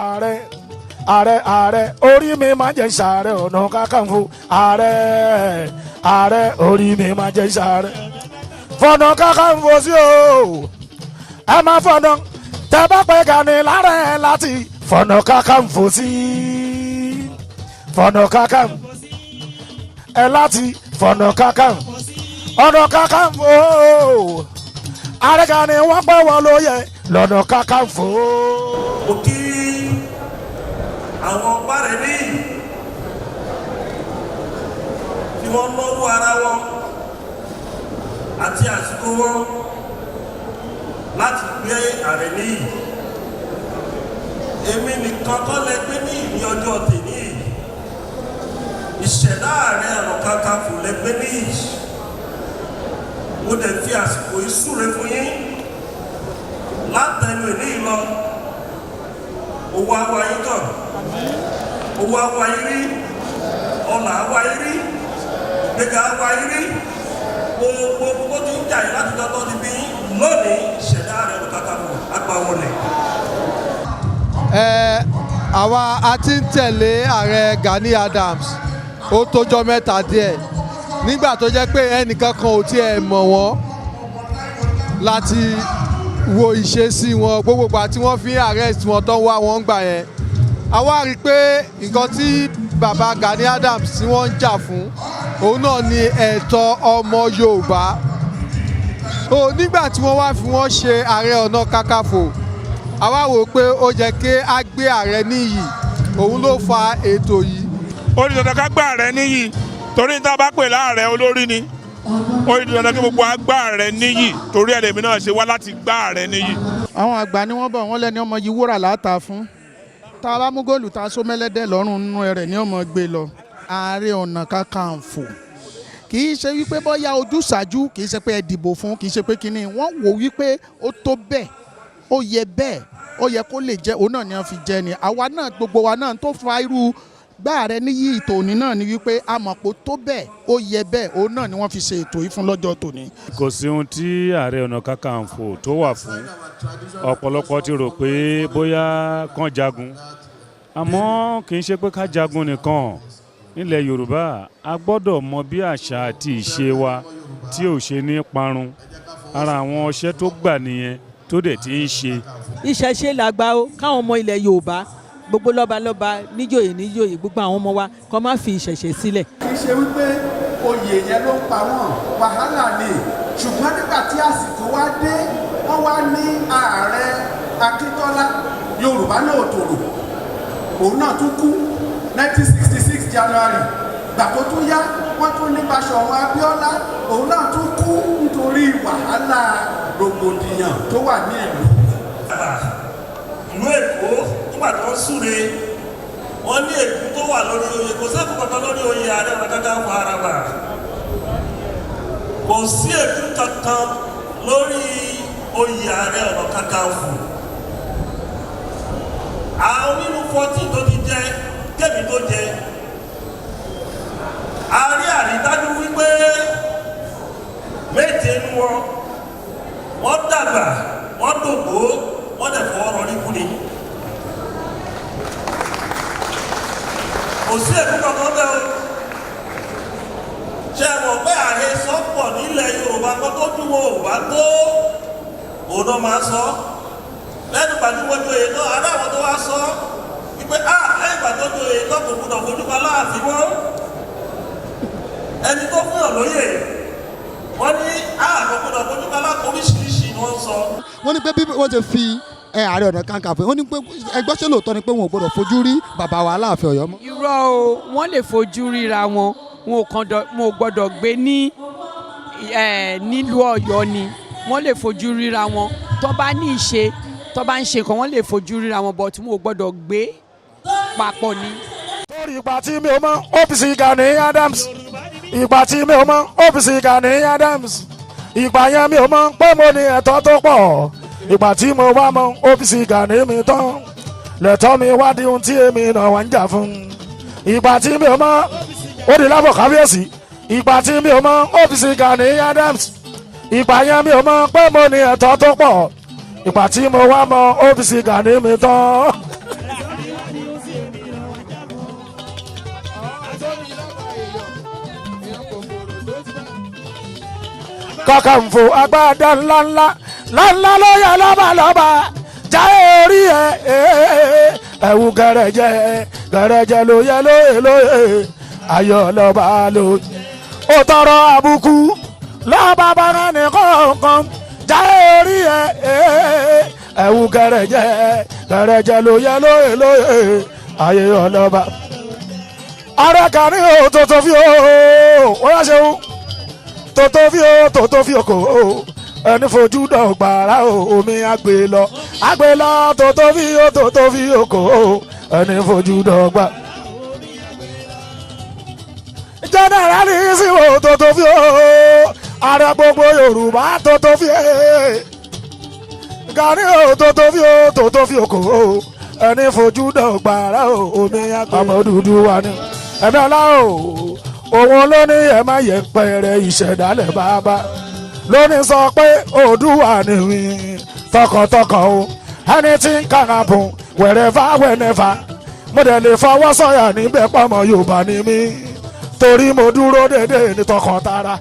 Ààrẹ, ààrẹ, ààrẹ, orí mi máa jẹ́ sàárẹ̀ Ọ̀nà Kakanfò. Ààrẹ, ààrẹ, orí mi máa jẹ́ sàárẹ̀ fọ̀nà Kakanfò sí o. Ẹ máa fọ̀nà tẹ bá pẹ́ Gani lára ẹ láti fọ̀nà Kakanfò sí, fọ̀nà Kakanfò ẹ láti fọ̀nà Kakanfò, Ọ̀nà Kakanfò. Ààrẹ Gani wọ́n pẹ́ wọ́n lóye lọ́nà Kakanfò. Mo kí àwọn Bárẹ̀mí tí wọ́n náwó ara wọn àti àsìkò wọn láti gbé ààrẹ níyì. Èmi nìkan kọ́ lẹ gbé ní ìní ọjọ́ tèmi. Ìṣẹ̀dá Ààrẹ Ọ̀nà Kakanfò lẹ gbé níyì. Mo dẹ̀ fi àsìkò yìí súre fún yín látẹnu ìní lọ. Owó awa yín kàn, owó awa yín rí, ọlà awa yín rí, ìgbéga awa yín rí. Gbogbo gbogbo tí ń jà yín láti tọ́tọ́ ti bí yín lónìí, ìṣẹ̀dá Ààrẹ Ọ̀nà Kakanfò agbáwọlẹ̀. Ẹ àwa a ti ń tẹ̀lé Ààrẹ Gani Adams ó tójọ́ mẹ́ta díẹ̀, nígbà tó jẹ́ pé ẹnìkan kan ò tiẹ̀ mọ̀ wọ́n, láti wo ìṣesí wọn, gbogbo ìgbà tí wọ́n fi ń arrest wọn, tó ń wá wọn gbà yẹn. Àwa rí i pé nǹkan tí bàbá Gani Adams tí wọ́n ń jà fún, òun náà ni ẹ̀tọ́ ọmọ Yorùbá o. Nígbà tí wọ́n wá fi wọ́n ṣe Ààrẹ Ọ̀nà Kakanfò, àwa wò pé ó jẹ́ kí á gbé ààrẹ níyì. Òun ló fa ètò yìí. Ó di dandan ká gbá ààrẹ níyì, torí ní tá a bá pè láàrẹ, olórí ni. Ó di dandan kí gbogbo wa gbá ààrẹ níyì, torí ẹ̀ lèmi náà ṣe wá láti gbá ààrẹ níyì. Àwọn àgbà ni wọ́n bọ̀, wọ́n lẹ́ni ọmọ yìí wúrà láta fún. Tá a bá mú góòlù tá a só mẹ́lẹ́dẹ̀ lọ́rùn, nínú rẹ̀ ní ọmọ gbé lọ. Ààrẹ Ọ̀nà Kakanfò, kì í ṣe wípé bóyá ojúṣàájú, kì í ṣe pé ẹ dìbò fún, kì í ṣe pé kínní. Wọ́n wò wípé ó tó bẹ́ẹ̀, ó yẹ bẹ́ẹ̀, ó yẹ kó lè jẹ́, òun náà ni wọ́n fi jẹ́ ni. Àwa náà, gbogbo wa náà tó fa irú gbáà rẹ níyì tòní náà ni wípé a mọ̀ pé ó tó bẹ́ẹ̀, ó yẹ bẹ́ẹ̀, òun náà ni wọ́n fi ṣe ètò yìí fún lọ́jọ́ tòní. Kò sí ohun tí Ààrẹ Ọ̀nà Kakanfò tó wà fún. Ọ̀pọ̀lọpọ̀ ti rò pé bóyá kán jagun, àmọ́ kì í ṣe pé ká jagun nìkan. Nílẹ̀ Yorùbá, a gbọ́dọ̀ mọ bí àṣà àti ìṣe wa tí ò ṣe ní parun. Ara àwọn ọṣẹ́ tó gbà nìyẹn tó dẹ̀ ti ń ṣe. Ìṣẹ̀ṣe làgbà o. Káwọn ọmọ ilẹ̀ Yorùbá gbogbo, lọ́balọ́ba, níjòyè níjòyè, gbogbo àwọn ọmọ wa kó má fi ìṣẹ̀ṣe sílẹ̀. Kì í ṣe wípé oyè yẹn ló ń pa wọ́n, wàhálà ni. Ṣùgbọ́n nígbà tí àsìkò wá dé, wọ́n wá ní Ààrẹ Akíntọ́lá, Yorùbá náà tòrò, òun náà tún kú 1966 January. Gbà tó tún yá, wọ́n tún ní Báṣọ̀run Abíọ́lá, òun náà tún kú nítorí wàhálà rògbòdìyàn tó wà ní ìlú. Ìlú Èkó, nígbà tó ń súre, wọ́n ní ègún tó wà lórí oyè. Kò sẹ́kù kankan lórí oyè Ààrẹ Ọ̀nà Kakanfò Àràbà. Kò sí ègún kankan lórí oyè Ààrẹ Ọ̀nà Kakanfò. Àwọn nínú 14 tó ti jẹ kébì tó jẹ, a rí àrídájú wípé méje nu wọn, wọ́n dàgbà, wọ́n dògbò, wọ́n dẹ̀ fọwọ́ rọrí kú ni. Kò sí ègún kankan bẹ́ẹ̀ o. Ṣe mọ̀ pé àhesọ pọ̀ nílẹ̀ Yorùbá kan tó dúró ò bá tó, òun náà máa sọ lẹ́nu ìgbà tí wọ́n joyè náà. Ará àwọn tó wá sọ wípé a lẹ́yìn ìgbà tó joyè náà, kò gbọdọ̀ fojú pa láàfin mọ́. Ẹni tó fún yàn lóyè, wọ́n ní a kò gbọdọ̀ fojú pa láàfin. Oríṣiríṣi ni wọ́n ń sọ. Wọ́n ní pé bí wọ́n ti fi ẹ Ààrẹ Ọ̀nà Kakanfò, wọ́n ní pé ẹgbọ́n, ṣé lóòótọ́ ni pé wọn ò gbọ́dọ̀ fojú rí bàbá wa Aláàfin Ọ̀yọ́ mọ́? Irọ́ o, wọ́n lè fojú ríra wọn. Wọn ò kàn dọ̀, wọn ò gbọ́dọ̀ gbé ní nílùú Ọ̀yọ́ ni. Wọ́n lè fojú ríra wọn tó bá ní ìṣe, tó bá ń ṣe nǹkan, wọ́n lè fojú ríra wọn, but wọn ò gbọ́dọ̀ gbé papọ̀ ni. Torí ìgbà tí mi ò mọ OPC Gani Adams, ìgbà tí mi ò mọ OPC Gani Adams, ìgbà yẹn mi ò mọ pé mo ní ẹ̀tọ́ tó pọ̀. Ìgbà tí mo wá mọ OPC Gani mi tán, lẹ́tọ́ mi wá di ohun tí èmi náà wá ń jà fún. Ìgbà tí mi ò mọ ó di lábọ̀ kábíyèsí. Ìgbà tí mi ò mọ OPC Gani Adams, ìgbà yẹn mi ò mọ pé mo ní ẹ̀tọ́ tó pọ̀. Ìgbà tí mo wá mọ OPC Gani mi tán. Kakanfò agbada ńláńlá ńláńlá ló yẹ lọ́balọ́ba jáde orí ẹ̀ ẹ̀wù gẹ̀rẹ̀jẹ̀ gẹ̀rẹ̀jẹ̀ ló yẹ lóye lóye ayọ̀ lọ́ba ló. Ó tọrọ àbùkù lọ́ba bàrà nìkọ̀ọ̀kan jáde orí ẹ̀ ẹ̀wù gẹ̀rẹ̀jẹ̀ gẹ̀rẹ̀jẹ̀ ló yẹ lóye lóye ayé ọlọ́ba. Ara kàní o tòtò fi o ó yà ṣeun tòtò fi o tòtò fi o kò o ẹni fojú dọ̀gbàrà o omi àgbè lọ àgbè lọ tòtò fi o tòtò fi o kò o ẹni fojú dọ̀gbà. Jẹ́nẹ̀rálì sí o tòtò fi o ààrẹ gbogbo Yorùbá tòtò fi e Gani o tòtò fi o tòtò fi o kò o ẹni fojú dọ̀gbàrà o omi àgbè ọmọ Odùduwà ni ẹ̀mí ọlá o òun ló ní ẹ má yẹ pẹrẹ ìṣẹ̀dálẹ̀ bàbá lóní sọ pé Oòduà ni mí tọkàntọkàn o ẹni tí ń kàràbùn wẹ̀rẹ̀fà wẹ̀nẹ̀fà mo dẹ̀ lè fọwọ́ sọ̀yà níbẹ̀ pọ̀mọ́ Yorùbá ni mí torí mo dúró déédéé ní tọkàntara.